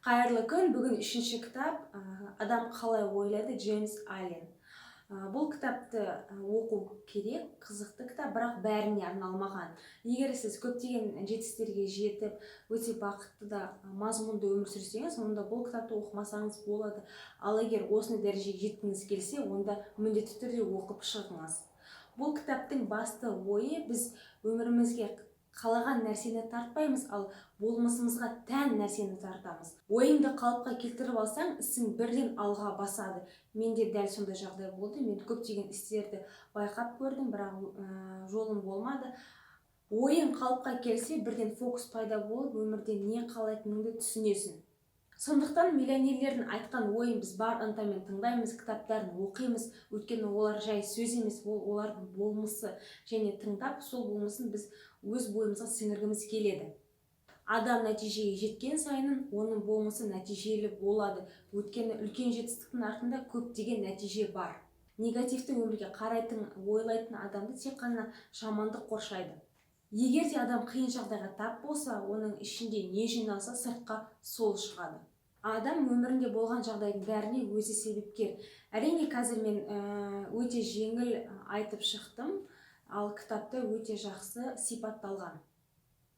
Қайырлы күн! Бүгін үшінші кітап, «Адам қалай ойлайды», Джеймс Аллен. Бұл кітапты оқу керек, қызықты кітап, бірақ бәріне арналмаған. Егер сіз көптеген жетістіктерге жетіп, өте бақытты да мазмұнды өмір сүрсеңіз, онда бұл кітапты оқымасаңыз болады. Ал егер осындай дәрежеге жеткіңіз келсе, онда міндетті түрде оқып шығыңыз. Бұл кітаптың басты ойы: біз өмірімізге қалаған нәрсені тартпаймыз, ал болмысымызға тән нәрсені тартамыз. Ойыңды қалыпқа келтіріп алсаң, ісің бірден алға басады. Менде дәл сондай жағдай болды. Мен көптеген істерді байқап көрдім, бірақ жолым болмады. Ойың қалыпқа келсе, бірден фокус пайда болып, өмірде не қалайтыныңды түсінесің. Сондықтан миллионерлердің айтқан ойын біз бар ынтамен тыңдаймыз, кітаптарын оқимыз, өйткені олар жай сөз емес, ол олардың болмысы. Және тыңдап, сол болмысын біз өз бойымызға сіңіргіміз келеді. Адам нәтижеге жеткен сайын оның болмысы нәтижелі болады, өйткені үлкен жетістіктің артында көптеген нәтиже бар. Негативті өмірге қарайтын, ойлайтын адамды тек қана жамандық қоршайды. Егер де адам қиын жағдайға тап болса, оның ішінде не жиналса, сыртқа сол шығады. Адам өмірінде болған жағдайдың бәріне өзі себепкер. Әрине, қазір мен өте жеңіл айтып шықтым, ал кітапта өте жақсы сипатталған.